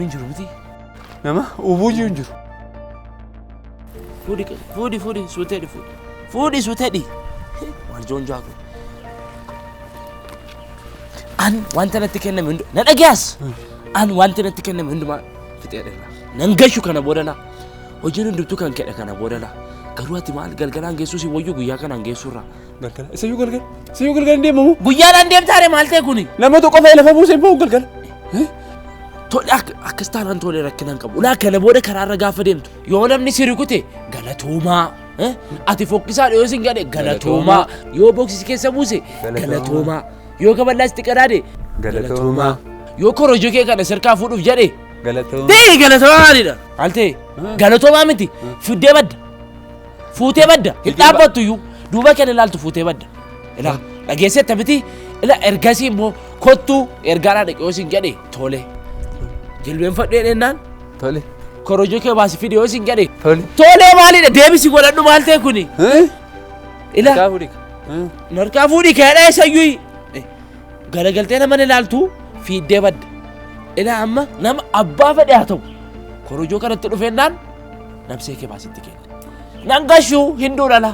Namni hin jiru miti. Nama ubuuyyuu hin jiru. Fuudhi fuudhi fuudhi suutee fuudhi. Fuudhi suutee Maal joonjaa kun. An wanta natti kenname hundu na dhagayaas. An wanta natti kenname hundumaa fixee dha. Nan gashu kana booda laa. Hojiin hundumtuu kan kedha kana booda laa. Garuu ati maal galgalaan geessuu si wayyu guyyaa kanaan geessuurraa. Galgala. Isayyuu galgala. Isayyuu galgala hin deemamu. Guyyaadhaan deemtaare maal ta'e kuni? Nama tokko qofa lafa buusee hin bahu galgala. Tole akkas taanaan tole rakkina hin qabu. Ulaa kana booda karaarra gaafa deemtu yoo namni si rukute galatoomaa. Ati fokkisaa yoo sin gadhe galatoomaa. Yoo boksisi keessa buuse galatoomaa. Yoo kaballaa sitti qadaade galatoomaa. Yoo korojoo kee kana sirkaa fuudhuuf jedhe Galatoomaa. ta'e galatoomaa maalidha? Maal ta'e galatoomaa miti fiddee badda. Fuutee badda hin dhaabbattu iyyuu duuba kan ilaaltu fuutee badda. Ilaa dhageessetta miti ila ergasii immoo kottuu ergaadhaa dhaqee yoo sin jedhe tole. Jilbeenfadhu jedhennaan Tole. korojoo kee baasi fide yoo sin jedhe Tole. tolee maalidha deebisi godhadhu maal ta'e kuni. Ila Harkaa fuudhi. narkaa fuudhi keedha eessayyuu garagaltee nama ilaaltu fiiddee badda. Ila amma nama abbaa fedhe haa ta'u korojoo kanatti dhufeennaan nabsee kee baasitti kenna. Nan gashuu hin duudhala.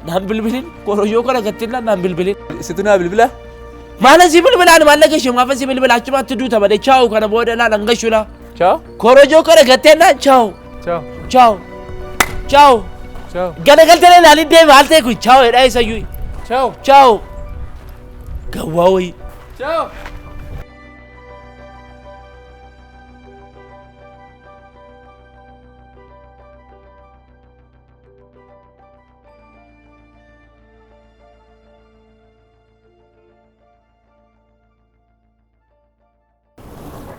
Naan bilbilin korojoo kana gattinnaan naan bilbilin. Situ naa bilbila. Maala si bilbilaan maallaqa ishee maafa si bilbila achumaatti duuta malee chaawu kana booda laa nan gashu laa. Ciao. Korojoo kana gatteennaan chaawu Ciao. chaawu chaawu. Ciao. Garagaltee ilaalin deema haal ta'e kun chaawu jedhaa isayyuu Ciao. chaawu. Gawwaa wayii. Ciao.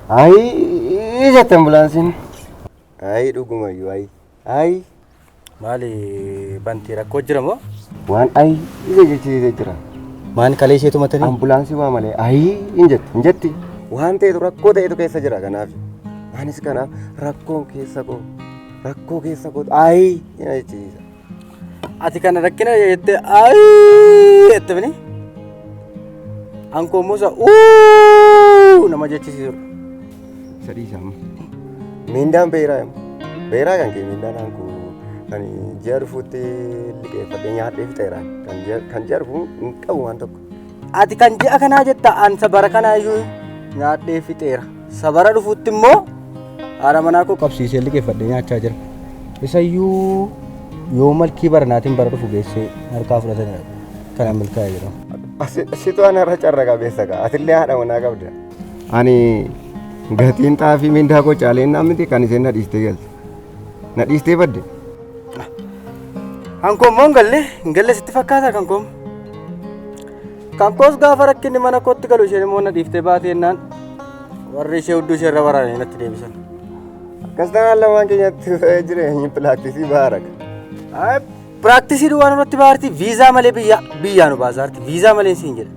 Ayi jette ambulaansiin. Ayi dhugumayyuu ayi. Ayi Maali bantii rakkoo jira moo? waan ayi isa jechisiisee jira. Maan kalee isheetu matanii? Ambulaansii waa malee ayi hin jetti hin jetti. Waan ta'etu rakkoo ta'etu keessa jira kanaaf. Anis kanaaf rakkoon keessa koo rakkoo keessa koo ayi na jechisiisa. Ati kana rakkina jettee ayi jette bini? Ankoo immoo isa uuu nama jechisiisudha. Sadii isaa amma. Miindaan beeraa immoo. Beeraa kan kee miindaan hankuu kan ji'a dhufuutti liqeeffadhee nyaadhee fixeera. Kan ji'a dhufu hin qabu waan tokko. Ati kan ji'a kanaa jetta an sabara kanaa iyyuu nyaadhee fixeera. Sabara dhufuutti immoo haadha manaa koo qabsiisee liqeeffadhee nyaachaa jira. Isayyuu yoo malkii baranaatiin bara dhufu geessee harkaa fudhatanidha. Kana milkaa'e jedhama. Situ ana irra carra qabeessa kaa. Atillee haadha manaa qabda. Ani gatiin xaafii miindaa koo caaleenna miti kan isheen na dhiistee galte. Na dhiistee badde. Kan koo immoo hin galle hin galle sitti fakkaata kan koo. Kan koos gaafa rakkinni mana kootti galu isheen immoo na dhiiftee baatee jennaan warri ishee hudduu ishee irra waraananii natti deebisan. Akkas taanaan lamaan keenyatti jireenyi pilaaktisii baaraka. Ay, Piraaktisii duwwaa nurratti baarti viizaa malee biyya biyyaa nu baasaarti viizaa malee siin jedha.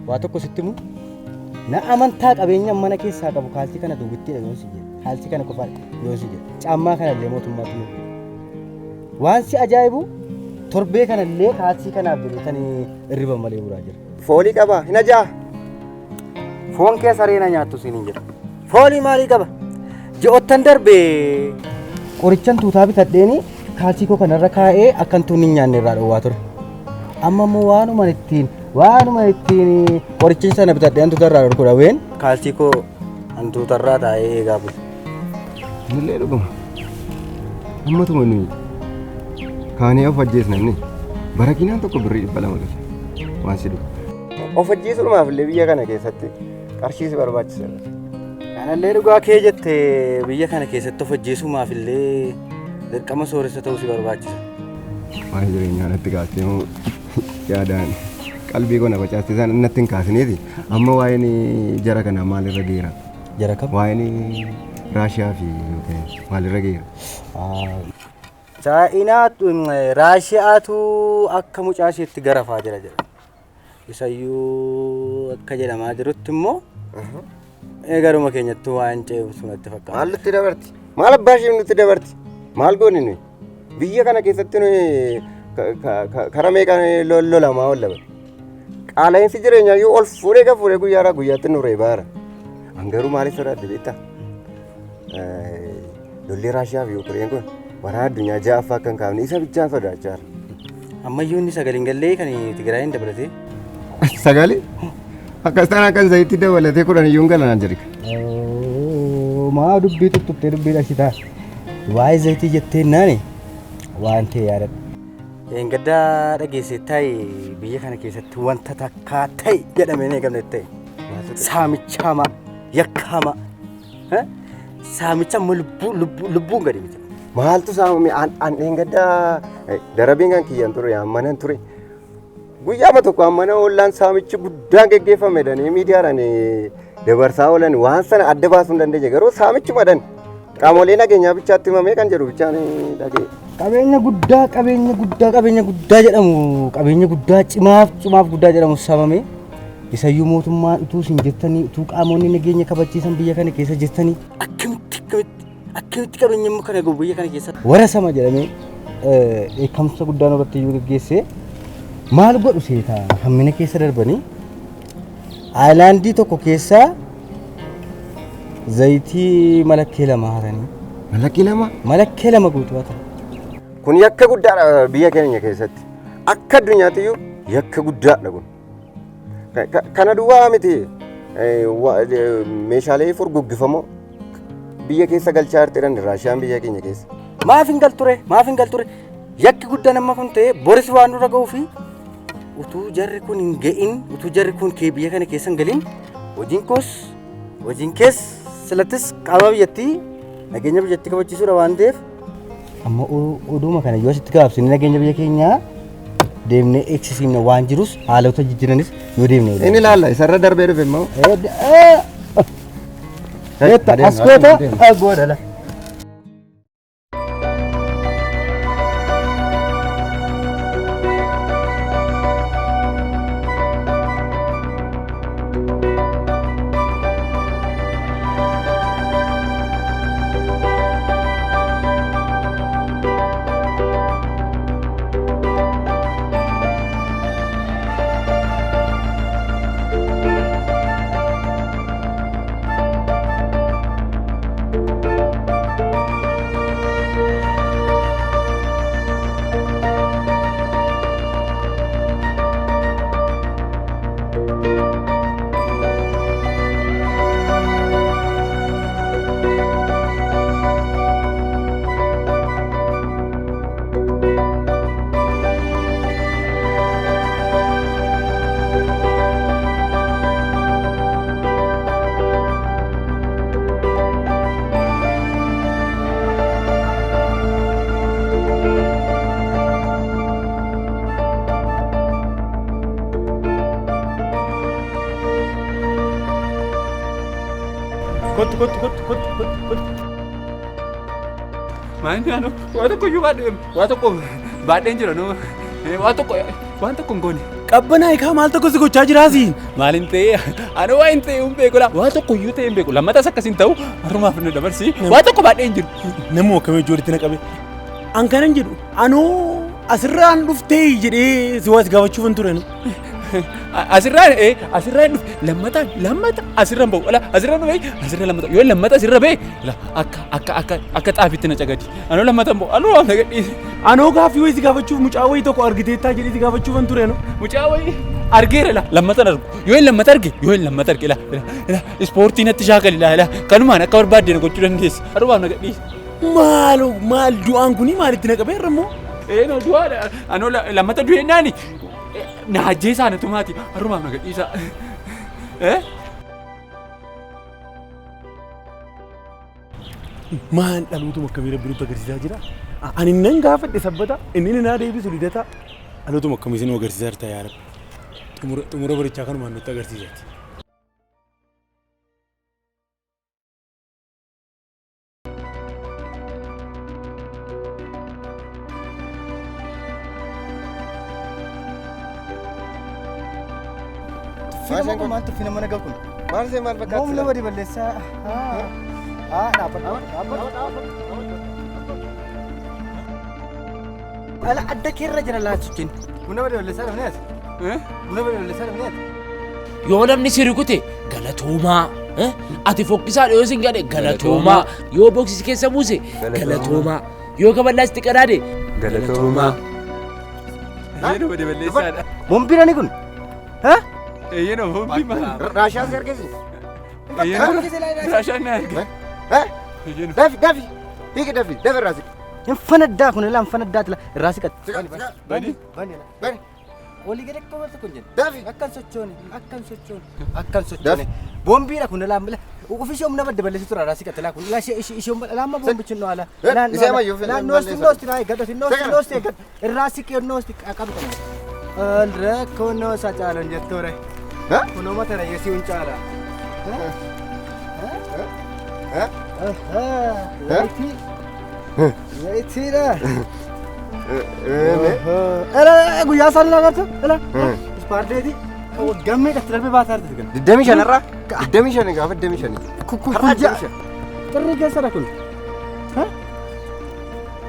Waa tokko sitti himu na amantaa qabeenya mana keessaa qabu kaalsii kana duwwittiidha yoon si jedhe kaalsii kana qofaa yoon si jedhe caammaa kana illee mootummaatti nu waan si ajaa'ibu torbee kana illee kaalsii kanaaf jedhee tani irriba malee buraa jira. Foolii qaba hin ajaa. Foon kee saree na nyaattu siin hin jedhu. Foolii maalii qaba? Ji'oottan darbe qorichan tuutaa bitadheeni kaalsii koo kanarra kaa'ee akkan tuun hin nyaanne irraa dhowwaa ture. Amma immoo waanuma ittiin qoricha sana bitadhee hantuuta irraa dhorku dhaween kaalsii koo hantuutarraa taa'ee eegaa bula. Nillee dhuguma. Ammatuma nuyi kaanee of ajjeesna inni barakinaan tokko birrii 200 dhufe waan si dhufu. Of ajjeesuudhumaaf illee biyya kana keessatti qarshii si barbaachisa. Kanallee dhugaa kee jette biyya kana keessatti of ajjeesumaaf illee dirqama sooressa ta'uu si barbaachisa. Waa'ee jireenyaa natti kaastee moo yaadaan qalbii koo na facaastee isaan natti hin kaasineeti. Amma waa'een jara kanaa maalirra geera? Jara kam? Waa'een Raashiyaa fi Yuukireen maalirra geera? Chaayinaatu Raashiyaatu akka mucaa isheetti garafaa jira jedha. Isayyuu akka jedhamaa jirutti immoo garuma keenyatti waan ce'umsu natti fakkaata. Maal nutti dabarti? Maal abbaa ishee nutti dabarti? Maal goone nuyi? Biyya kana keessatti nuyi karaa meeqaan lolamaa oolla bara. Qaala'insi jireenyaa iyyuu ol fuudhee gad fuudhee guyyaadhaa guyyaatti nu reebaara. An garuu maaliif sodaadhe beektaa? Lolli Raashiyaa fi Yuukireen kun waraana addunyaa ja'affaa akka hin kaafne isa bichaan sodaachaa jira. Ammayyuu inni sagalee hin gallee kan Tigraayin dabalatee. Sagalee? Akkas taanaan kan zayitii dabalatee 10 iyyuu hin galanaan jedhe. Maa dubbii tuttuqxee dubbii dhashitaa. Waa'ee zayitii jettee naani waan ta'e yaadadha. Gaddaa dhageesse ta'e biyya kana keessatti wanta takkaa ta'e jedhamee hin eegamne ta'e. Saamicha hamaa, yakka hamaa. Saamicha amma lubbuun gadi miti. Maaltu saamame an dheengaddaa darabeen kan kiyyan ture ammanan ture. Guyyaama tokko ammana ollaan saamichi guddaan geggeeffame jedhanii miidiyaadhaan dabarsaa oolan waan sana adda baasuu hin dandeenye garuu saamichi madan qaamolee nageenyaa bichaatti himamee kan jedhu bichaan dhagee. Qabeenya guddaa qabeenya guddaa qabeenya guddaa jedhamu qabeenya guddaa cimaaf cimaaf guddaa jedhamu saamame isayyuu mootummaan utuu isin jirtanii utuu qaamonni nageenya kabachiisan biyya kana keessa jirtanii akkamitti akkamitti akkamitti qabeenya immoo kana gahu biyya kana keessa warra sama jedhamee dheekkamsa guddaan irratti iyyuu geggeessee maal godhu seetaa hammina keessa darbanii aayilaandii tokko keessaa zayitii malakkee lama hatanii. Malakkee lama? Malakkee lama guutuu hatan. Kun yakka guddaadha biyya keenya keessatti. Akka addunyaatti iyyuu yakka guddaadha kun. Kana duwwaa miti meeshaalee furguggifamoo biyya keessa galchaa jirti jedhan Raashiyaan biyya keenya keessa. Maaf hin galture? Maaf hin galture? Yakki guddaan amma kun ta'e boris waan nurra ga'uu fi utuu jarri kun hin ga'in utuu jarri kun kee biyya kana keessa hin galin hojiin koos hojiin kees silattis qaama biyyattii nageenya biyyattii kabachiisuudha waan ta'eef amma oduuma kana yoo asitti gabaabsine nageenya biyya keenyaa deemnee eegsisiifna waan jirus haalota jijjiiranis yoo deemne. Inni ilaalla isarra darbee dhufe immoo. As goota goodala. Kottu kottu kottu kottu kottu kottu. Maal anu waa tokko iyyuu baadhee waa tokko baadheen jira nu waa tokko waan tokko hin goone. Qabbanaa egaa maal tokko si gochaa jiraasi? Maal hin ta'e anu waa hin ta'e hin beeku laa waa tokko iyyuu ta'e hin beeku lammatas akkas hin ta'u har'umaaf nu dabarsi waa tokko baadhee hin jiru. Namuu akkamii hojii walitti na qabe? An kanan jedhu anuu asirraan dhuftee jedhee si waas gaafachuuf hin ture nu. Asirraan asirraan dhufe lammata lammata asirraan ba'u ala asirraan dhufe asirra lammata yoo lammata asirra ba'e akka akka akka akka xaafitti na cagadi anuu lammata ba'u anuu waan na gadhiise. Anoo gaaffii wayii si gaafachuuf mucaa wayii tokko argiteettaa jedhee si gaafachuuf hin ture nu. Mucaa wayii argeera la lammata argu yoo lammata arge yoo lammata arge la la ispoortii natti shaakali la la kanumaan akka barbaadde na gochuu dandeessa anumaaf na gadhiise. Maaloo maal du'aan kuni maalitti na qabeerra immoo? Noo du'aadha anoo lammata du'eennaani. Na ajjeesaa na tumaati har'umaaf na gadhiisaa. Maal dhalootuma akkamii rabbi nutti agarsiisaa jira? Ani nan gaafadhe sabbata inni naa deebisu lidata. Dhalootuma akkamii isin agarsiisaa jirta yaa rabbi? Xumura barichaa kanumaan nutti agarsiisaati. Maal tuffii nama nagaa kun? Maal see maal fakkaatti? Moomni nama balleessaa. Haa dhaabbadhu dhaabbadhu. Ala adda keerra jira laachuutiin. Kun nama balleessaa dhufnee as. Buna balleessaa dhufneeti. Yoo namni si rukute galatoomaa. Ati fokkisaa yoo sin gadhe galatoomaa. Yoo boksisi keessa buuse galatoomaa. Yoo kaballaa sitti qadaade galatoomaa. Eeyyee bade balleessaadha. Bombiin ani kun. Eeyyee bombii maal? Raashaan si argisi. Eeyyee raashaan na arge. Eeyyee Dafi dafi. Hiiki dafi dafi irraa siqi. Hin fanaddaa kun ilaa hin fanaddaa tila irraa siqatti. Bani. Bani. Bani. Walii gadi akka wanta kun jenna. Dafi. Akkan sochoone akkan sochoone akkan sochoone. Bombiidha kun ilaa ofii humna badda balleessu tura irraa siqatti laa kun ilaa ishee ishee ilaa amma bombichi nu ala. Isee ammayyuu Ilaa noosti noosti naa eeggadhu noosti noosti eeggadhu irraa siqee noosti qabu kana. Rakkoo noosa caalan jettoore. Kunoo mata rayyesii hun caala. Wayitii. Wayitiidha. Guyyaa isaan ilaa gartu? Ispaardeeti. Waggaa meeqatti darbee baataa jirti kan? 25 irraa? 25 gaafa 25. Kun ji'a xirri keessadha kun.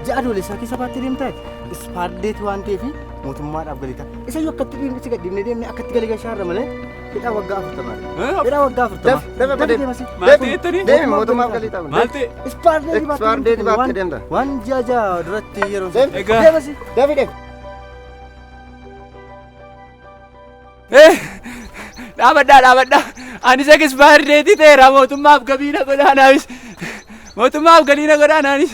Ji'a adoolessaa keessa baattee deemtaati. Ispaardeeti waan ta'eef mootummaadhaaf galii ta'a. Isa iyyuu akkatti dhiibne si gadhiibnee deemnee akkatti galii gashaarra malee hidhaa waggaa 40. Hidhaa waggaa 40. Dafi Dafi deemasi. Maal ta'e jettanii? Deemi mootummaaf galii ta'a. Maal ta'e? Ispaardeeti Ispaardeeti baattee deemta. Waan ji'a ja'a duratti yeroo. Egaa. Deemasi. Dafi deemi. Dhaabadhaa dhaabadhaa. Anis akka ispaardeetii ta'eera mootummaaf gabii na godhaa naafis. Mootummaaf galii na godhaa naanis.